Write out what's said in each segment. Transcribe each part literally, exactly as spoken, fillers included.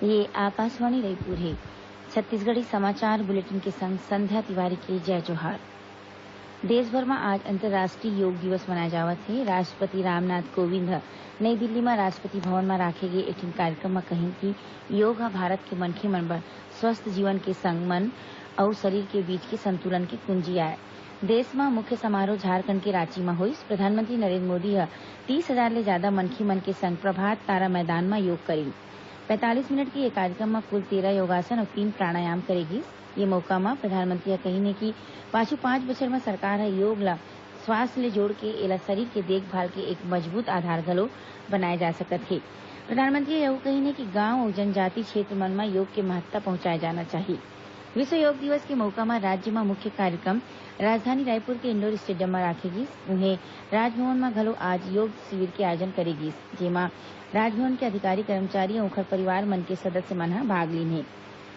ये आकाशवाणी रायपुर हे। छत्तीसगढ़ी समाचार बुलेटिन के संग संध्या तिवारी के जय जोहार। देश भर म आज अंतर्राष्ट्रीय योग दिवस मनाए जावत हे। राष्ट्रपति रामनाथ कोविंद ह नई दिल्ली म राष्ट्रपति भवन म राखे गे एक ठिन कार्यक्रम म कहिन कि योग ह भारत के मनखे मन बर स्वस्थ जीवन के संग मन अउ शरीर के बीच के संतुलन के कुंजी आय। देश म मुख्य समारोह झारखंड के रांची म होइस। प्रधानमंत्री नरेंद्र मोदी ह तीस हजार ले जादा मनखे मन के संग प्रभात तारा मैदान म योग करिन। पैंतालीस मिनट के ये कार्यक्रम म कुल तेरह योगासन अउ तीन प्राणायाम करे गिस। ये मौका म प्रधानमंत्री ह कहिन हे कि पाछू पांच बछर म सरकार ह योग ल स्वास्थ्य ले जोड़ के एला शरीर के देखभाल के एक मजबूत आधार घलो बनाए जा सकत हे। प्रधानमंत्री ह अउ कहिन हे कि गांव अउ जनजाति क्षेत्र मन म योग के महत्ता पहुंचाए जाना चाही। विश्व योग दिवस के मौका म राज्य म मुख्य कार्यक्रम राजधानी रायपुर के इंडोर स्टेडियम म राखे गिस। उहें, राजभवन म घलो आज योग शिविर के आयोजन करे गिस, जेमा राजभवन के अधिकारी, कर्मचारी अउ ओखर परिवार मन के सदस्य मन ह भाग लीन हे।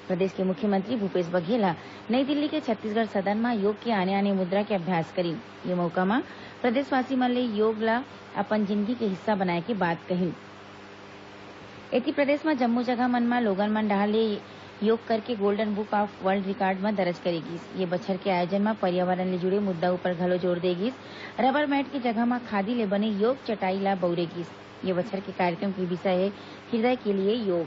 प्रदेश के मुख्यमंत्री भूपेश बघेल ह नई दिल्ली के छत्तीसगढ़ सदन म योग के आने-आने मुद्रा के अभ्यास करिन। ये मौका म प्रदेशवासी मन ले योग ल अपन जिनगी के हिस्सा बनाए के बात कहिन। एती प्रदेश म जम्मो जगह मन म लोगन मन डहार ले योग करके Golden Book of World Record म दर्ज करे गिस। ये बछर के आयोजन म पर्यावरण ले जुड़े मुद्दा ऊपर घलो जोर दे गिस। रबर मैट के जगह म खादी ले बने योग चटाई ला बउरे गिस। ये बछर के कार्यक्रम के विषय हे हृदय के लिए योग।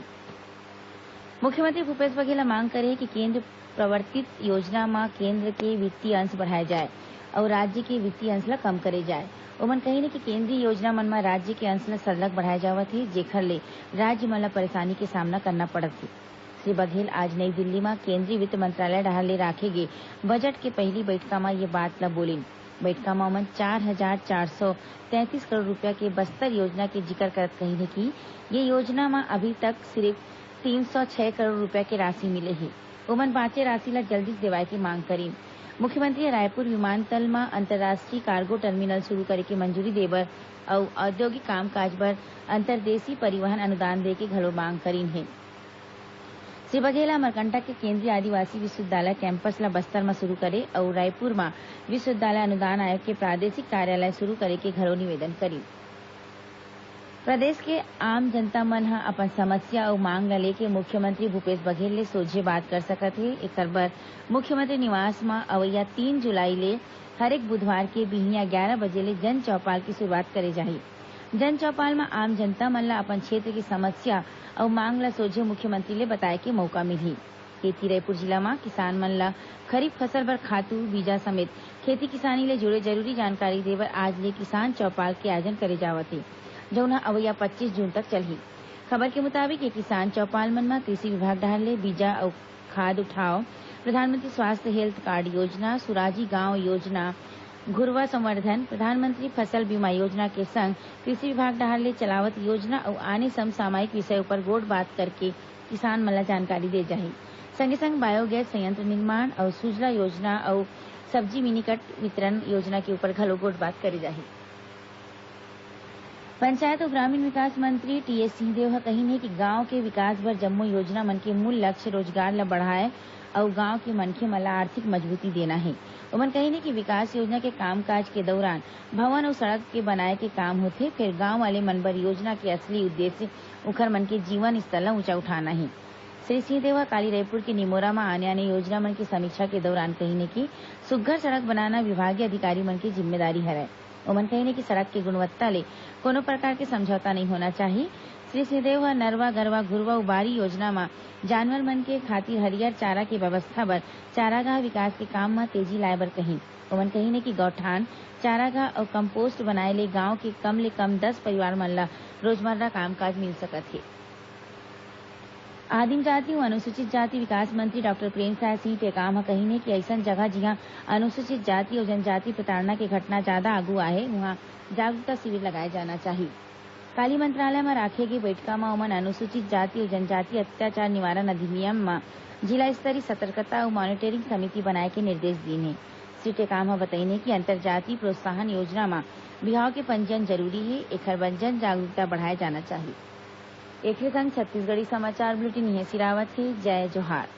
मुख्यमंत्री भूपेश बघेल ह मांग करे हे कि केंद्र प्रवर्तित योजना म केंद्र के वित्तीय अंश बढ़ाए जाए अउ राज्य के वित्तीय अंश ल कम करे जाए। ओमन कहिन हे कि केंद्रीय योजना मन म राज्य के अंश ल सरलग बढ़ाए जावत हे, जेखर ले राज्य मन ल परेशानी के सामना करना पड़त हे। श्री बघेल आज नई दिल्ली म केंद्रीय वित्त मंत्रालय डहार ले राखे गे बजट के पहिली बइठका म ये बात ल बोलिन। बइठका म ओमन चार हजार चार सौ तैंतीस करोड़ रुपया के बस्तर योजना के जिकर करत कहिन हे कि ये योजना म अभी तक सिरिफ तीन सौ छह करोड़ रुपया के राशि मिले हे। ओमन बांचे राशि ल जल्दी से देवाय के मांग करिन। मुख्यमंत्री ह रायपुर विमानतल म अंतर्राष्ट्रीय कार्गो टर्मिनल शुरू करे के मंजूरी दे बर अउ औद्योगिक कामकाज बर अंतर्देशीय परिवहन अनुदान दे के घलो मांग करिन हे। श्री बघेल ह अमरकंटक के केंद्रीय आदिवासी विश्वविद्यालय कैंपस ल बस्तर म शुरू करे अउ रायपुर म विश्वविद्यालय अनुदान आयोग के प्रादेशिक कार्यालय शुरू करे के घलो निवेदन करिन। प्रदेश के आम जनता मन ह अपन समस्या अउ मांग ल लेके मुख्यमंत्री भूपेश बघेल ले सोझे बात कर सकत हे। एकर बर मुख्यमंत्री निवास म अवइया तीन जुलाई ले हरेक बुधवार के बिहनिया ग्यारह बजे ले जन चौपाल की शुरुआत करे जाही। जन चौपाल म आम जनता मन ल अपन क्षेत्र की समस्या अउ मांग ल सोझे मुख्यमंत्री ले बताए के मौका मिलही। एती रायपुर जिला म किसान मन ल खरीफ फसल बर खातू, बीजा समेत खेती किसानी ले जुड़े जरूरी जानकारी देबर आज ले किसान चौपाल के आयोजन करे जावत हे, जउन ह अवइया पच्चीस जून तक चलही। खबर के मुताबिक, ये किसान चौपाल मन म कृषि विभाग डहार ले बीजा अउ खाद उठाव, प्रधानमंत्री स्वास्थ्य हेल्थ कार्ड योजना, सुराजी गांव योजना, घुरवा संवर्धन, प्रधानमंत्री फसल बीमा योजना के संग कृषि विभाग डहार ले चलावत योजना अउ आने समसामयिक विषय उपर गोठ बात करके किसान मन ल जानकारी दे जाही। संगे संग बायोगैस संयंत्र निर्माण अउ सुजला योजना अउ सब्जी मिनीकट वितरण योजना के ऊपर घलो गोठ बात करे जाही। पंचायत अउ ग्रामीण विकास मंत्री टीएस सिंहदेव ह कहिन हे कि गांव के विकास बर जम्मो योजना मन के मूल लक्ष्य रोजगार ल बढ़ाए अउ गांव के मनखे मन ल आर्थिक मजबूती देना हे। ओमन कहिन हे कि विकास योजना के कामकाज के दौरान भवन अउ सड़क के बनाए के काम होथे, फेर गांव वाले मन बर योजना के असली उद्देश्य उखर मन के जीवन स्तर ल ऊंचा उठाना हे। श्री सिंहदेव ह काली रायपुर के निमोरा म आने-आने योजना मन के समीक्षा के दौरान कहिन हे कि सुग्घर सड़क बनाना विभागीय अधिकारी मन के जिम्मेदारी हरय। ओमन कहिन हे कि सड़क के गुणवत्ता ले कोनो प्रकार के समझौता नइ होना चाही। श्री सिंहदेव ह नरवा, गरवा, घुरवा अउ बारी योजना म जानवर मन के खातिर हरियर चारा के व्यवस्था बर चारागाह विकास के काम म तेजी लाए बर कहिन। ओमन कहिन हे कि गौठान, चारागाह अउ कंपोस्ट बनाए ले गांव के कम ले कम दस परिवार मन ल रोजमर्रा कामकाज मिल सकत हे। आदिम जाति अउ अनुसूचित जाति विकास मंत्री डॉक्टर प्रेमसाय सिंह टेकाम ह कहिन हे कि अइसन जगह, जिहां अनुसूचित जाति अउ जनजाति प्रताड़ना के घटना जादा आगू आहे, उहां जागरूकता शिविर लगाए जाना चाही। काली मंत्रालय म राखे गे बइठका म ओमन अनुसूचित जाति अउ जनजाति अत्याचार निवारण अधिनियम म जिला स्तरीय सतर्कता अउ मॉनिटरिंग समिति बनाए के निर्देश दीन हे। श्री टेकाम ह बतईन हे कि अंतरजातीय प्रोत्साहन योजना म बिहाव के पंजीयन जरूरी हे, एखर बर जन जागरूकता बढ़ाए जाना चाही। एखरे संग छत्तीसगढ़ी समाचार बुलेटिन इहें सिरावत हे। जय जोहार।